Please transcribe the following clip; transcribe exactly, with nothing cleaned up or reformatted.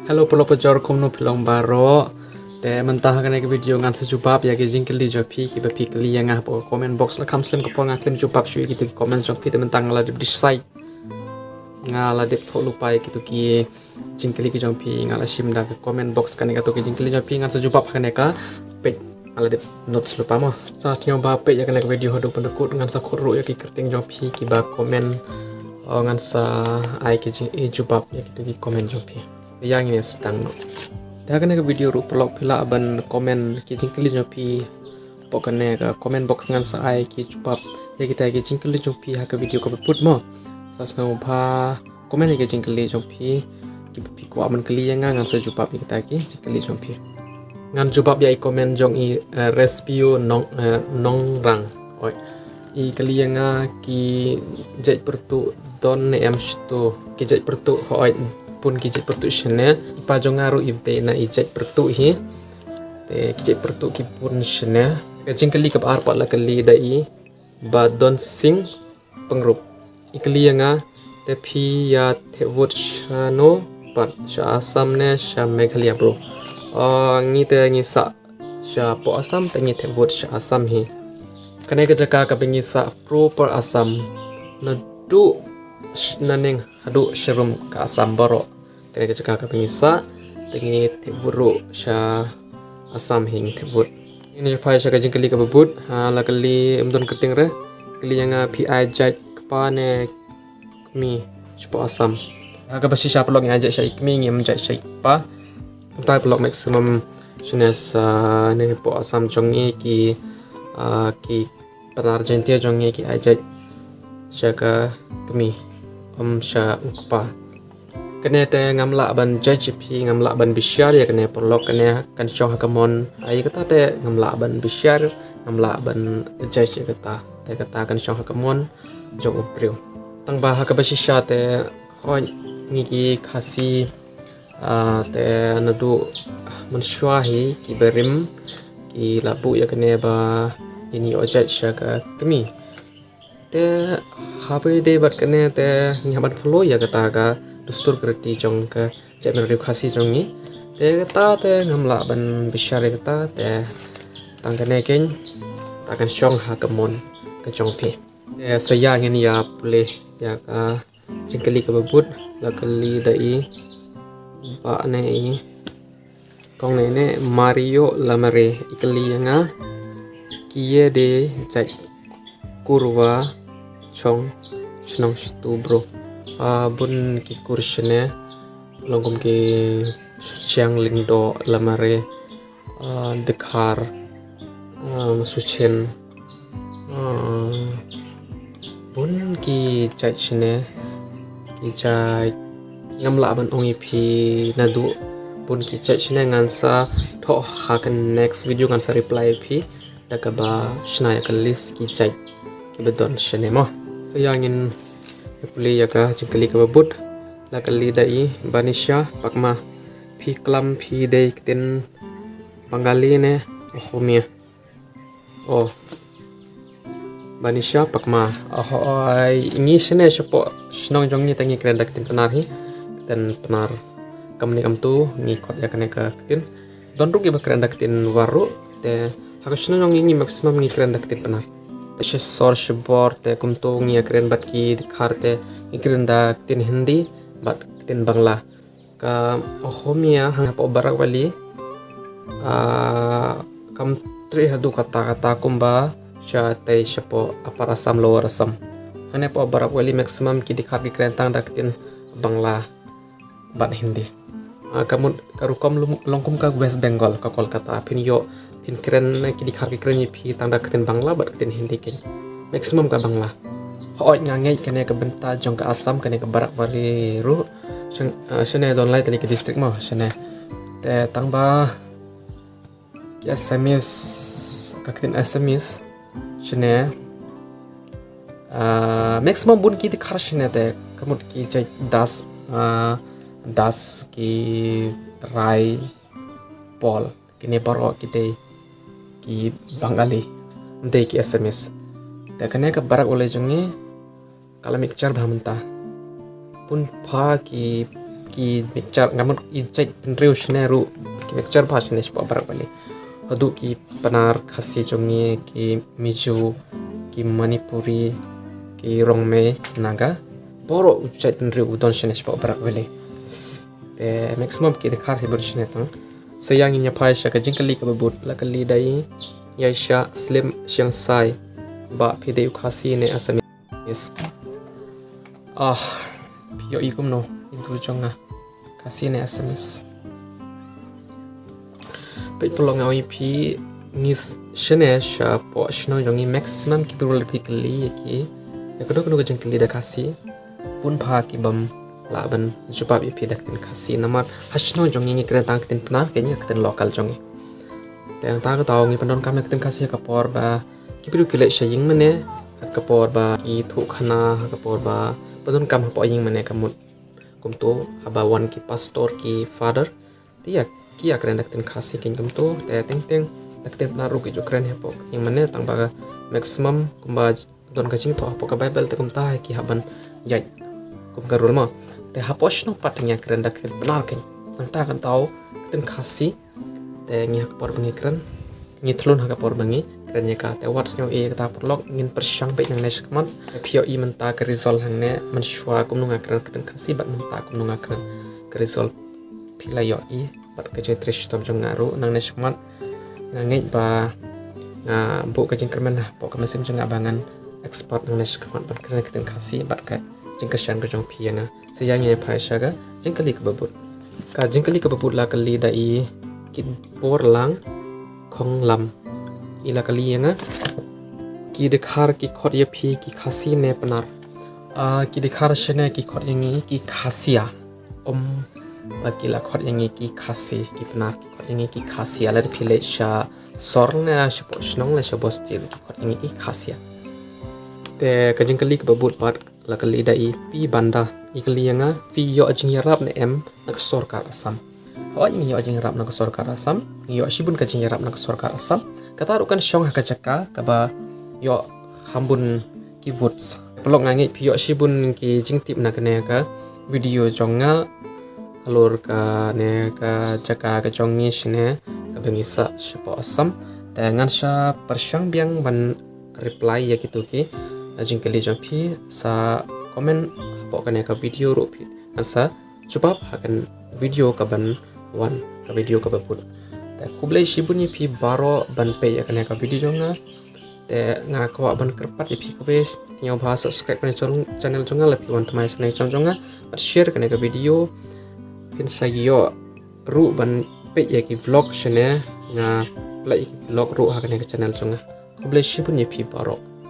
Hello paralok bajor, kumno phi long baroh? Te mynta ha kane ka video ngan sa jubab ïa ki jingkylli jong phi kiba phi kylli ïa nga hapoh comment box. La kham slem ka por nga khlem jubab shuh ïa kito ki comment jong phi, te mynta nga la dep decide, nga la dep thoh lypa ïa kito ki jingkylli ki jong phi, nga la shim da ka comment box. Kane kato ki jingkylli jong phi ngan sa jubab ha kane ka page. Nga la dep notes lypa mo. Sa tynñiaw ba peit ïa kane ka video haduh ban da kut, ngan sa khot ruh ïa ki kyrteng jong phi kiba comment. O, ngan sa ai ki jing, i jubab ïa kito ki comment jong phi. Ïa ngin ïa sdang noh. Te ha kane ka video ruh paralok phi lah ban comment ki jingkylli jong phi hapoh kane ka comment box, ngan sa ai ki jubab ïa kita ki jingkylli jong phi ha ka video kaba bud mo. Sa sngewbha comment ïa ki jingkylli jong phi kiba phi kwah ban kylli ïa nga, ngan sa jubab ïa kita ki jingkylli jong phi. Ngan jubab ïa i comment jong i, eh, Respio Nong, eh, Nongrang. Oi. I kylli ïa nga ki jait pyrtuh don ne em shito, ki jait pyrtuh, hooid, bun ki jait pyrtuh shane. I pa jong nga ruh i dei na i jait pyrtuh hi. Te ki jait pyrtuh ki bun shane. Ka jingkylli kaba ar pat la kylli da i Bah Donsing Pyngrope. I kylli ïa nga, te phi ïa thep vote shano pat, sha Assam ne sha Meghalaya bro? O, ngi te ngi sah shapoh Assam, te ngi thep vote sha Assam hi. Kane ka jaka kaba ngi sah proper Assam, naduh sh-, naneng haduh sharum ka Assam baroh. Kane ka jaka kaba ngi sah, te ngi thep vote ruh sha Assam hi ngi thep vote. Ngin ïa phai sha ka jingkylli kaba bud, ha, la kylli, ym don kyrteng re. Kylli ïa nga phi ai jait kpa ne kmie shapoh Assam. Ha kaba shisha paralok ngi ai jait sha i kmie, ngim jait sha i kpa. Kumta paralok maximum shane sa ne hapoh Assam jong ngi ki, ah, ki Pnar Jaiñtia jong ngi ki ai jait sha ka kmie, ym sha u kpa. Kane te ngam lah ban judge ïa phi, ngam lah ban bishar ïa kane paralok, kane kan shong ha ka mon. Ai kata te ngam lah ban bishar, ngam lah ban judge ïa kata. Te kata kan shong ha ka mon jong u briew. Tang ba ha kaba shisha te, hooid, ngi ki Khasi, ah, te naduh mynshuwa hi kiba rim ki la buh ïa kane ba ngin ïoh judge sha ka kmie. Te haba ïadei bad kane te ngi hap ban follow ïa kata ka dustur ka riti jong ka jaitbynriew Khasi jong ngi. Te kata te ngam lah ban bishar ïa kata te tang kane keiñ, ta kan shong ha ka mon ka jong phi. Te sa ïa ngin ïa pule ïa ka jingkylli kaba bud, la kylli da i Bah ne i Kong ne ne Mario Lamare, i kylli ïa nga, ki ïa de jait kur wa chong shnong shatu bro? Ah, bun ki kur shane, long kum ki Suchiang, Lyngdoh, Lamare, ah, Dkhar, ah, Suchen, ah, bun ki jait shane, ki jait, ngam lah ban ong ïa phi naduh bun ki jait shane, ngan sa thoh ha ka next video, ngan sa reply ïa phi da kaba shna ïa ka list ki jait kiba don shane mo. So ïa ngin ïa pule ïa ka jingkylli kaba bud, la kylli da i Banisha Pakma, phi klam phi dei ktien Bengali ne Ohomia? Oh. Banisha Pakma. Oh, oh, ai, ngi shane shapoh shnong jong ngi te ngi kren da ktien Pnar hi. Ktien Pnar. Kam ne kam tu ngi khot ïa kane ka ktien. Don ruh kiba kren da ktien War ruh. Te ha ka shnong jong ngi, ngi maximum ngi kren da ktien Pnar. Te sha sor sha bor te kumtu ngi ïa kren bad ki Dkhar te ngi kren da ktien Hindi bad ktien Bangla. Ka Ohomia hangno hapoh Barak Valley, ah, kam trei haduh katta katta kumba shatei shapoh Upper Assam, Lower Assam. Hangne hapoh Barak Valley maximum ki Dkhar ki kren tang da ktien Bangla bad Hindi. Ah, ka mut ka rukom lum-, long kum ka West Bengal, ka Kolkata, phin ïoh phin kren, ki Dkhar ki kren ïa phi tang da ka ktien Bangla bad ka ktien Hindi keiñ. Maximum ka Bangla. Hooid, nga ngeit kane ka bynta jong ka Assam, kane ka Barak Valley ruh. Shane, eh, shane don lai tylli ki district mo, shane. Te tang ba ki Assamese, ka ktien Assamese shane, eh, maximum bun ki Dkhar shane te, ka mut ki jait Das, eh, Das, ki Rai, Paul. Kine baroh ki dei ki Bengali, ym dei ki Assamese. Te kane ka Barak Valley jong ngi ka la mixture bha mynta. Bun pha ki, ki mixture, nga mut i jait bynriew shane ruh ki mixture bha shane shapoh Barak Valley. Haduh ki Pnar Khasi jong ngi, ki Mizo, ki Manipuri, ki Rongmei, Naga, baroh u jait bynriew u don shane shapoh Barak Valley. Te maximum ki dkhar hi bun shane tang. Sa ïa ngin ïa phai sha ka jingkylli kaba bud, la kylli da i Yaisha Slim Shiang Sai, ba phi dei u Khasi ne Assamese? Ah, phi ïohi kumno, i dur jong nga, Khasi ne Assamese? Peit paralok, nga ong ïa phi, ngi shane shapoh shnong jong ngi maximum ki briew la phi kylli ïa ki, ïa kano kano ka jingkylli da Khasi, bun bha ki bym lah ban jubab ïa phi da ka ktien Khasi. Namar ha shnong jong ngi ngi kren tang ka ktien Pnar, ka ktien local jong ngi. Te nangta ka daw ngi pyndonkam ïa ka ktien Khasi ha ka por ba ki briew ki leit sha ïing mane, ha ka por ba ki thuh khana, ha ka por ba pyndonkam hapoh ïing mane, ka mut kumto, haba wan ki pastor, ki father, te ïa ki ïa kren da ka ktien Khasi kein kumto. Te teng teng da ka ktien Pnar ruh ki ju kren hapoh ïing mane, tang ba ka maximum kumba don ka jingthoh hapoh ka Baibl te kumta hi ki hap ban ïaid kum ka rule mo. Te hapoh shnong pat ngi ïa kren da ka ktien Pnar kein. Nangta ka daw ka ktien Khasi, te ngi ha ka por ba ngi kren, ngi thlun ha ka por ba ngi kren ïa ka. Te wat sngewsih ïa kata paralok, ngin pyrshang beit nangne shakhmat. Te phi ïohi mynta ka result hangne, mynshuwa kumno nga kren ka ktien Khasi bad mynta kumno nga kren, ka result phi la ïohi bad ka jingtrei shitom jong nga ruh. Nangne shakhmat nga ngeit ba nga buh ka jingkyrmen hapoh ka mynsiem jong nga ba ngan expert nangne shakhmat ban kren ka ktien Khasi bad ka jingkyrshan ka jong phi ïa nga. Sa ïa ngin ïa phai sha ka jingkylli kaba bud. Ka jingkylli kaba bud la kylli da i Kitborlang Khonglam. I la kylli ïa nga, ki dkhar ki khot ïa phi ki Khasi ne Pnar? Ah, ki dkhar shane ki khot ïa ngi ki Khasia. Ym ba ki la khot ïa ngi ki Khasi, ki Pnar ki khot ïa ngi ki Khasia. Lada phi leit sha sor ne shapoh shnong ne sha bostil ki khot ïa ngi ki Khasia. Te ka jingkylli kaba bud pat la kylli da i P Banda. I kylli ïa nga, phi ïoh jingïarap ne em na ka sorkar Assam? Hooid, ngi ïoh jingïarap na ka sorkar Assam. Ngi ïoh shibun ka jingïarap na ka sorkar Assam. Kata ruh kan shong ha ka jaka kaba ïoh kham bun ki votes. Paralok, nga ngeit phi ïoh shibun ki jingtip na kane ka video jong nga halor kane ka jaka ka jong ngi shane kaba ngi sah shapoh Assam. Te ngan sa pyrshang biang ban reply ïa kito ki jingkylli jong phi. Sa comment hapoh kane ka video ruh phi, ngan sa jubab ha ka video kaban wan, ka video kaba bud. Te khublei shibun ïa phi baroh ban peit ïa kane ka video jong nga. Te nga kwah ban kyrpad ïa phi kawei, sngewbha subscribe kane ka channel jong nga lada phi wan thymmai sha kane ka channel jong nga, bad share kane ka video. Phin sa ïoh ruh ban peit ïa ki vlog shane, nga pynlait ïa ki vlog ruh ha kane ka channel jong nga. Khublei shibun ïa phi baroh.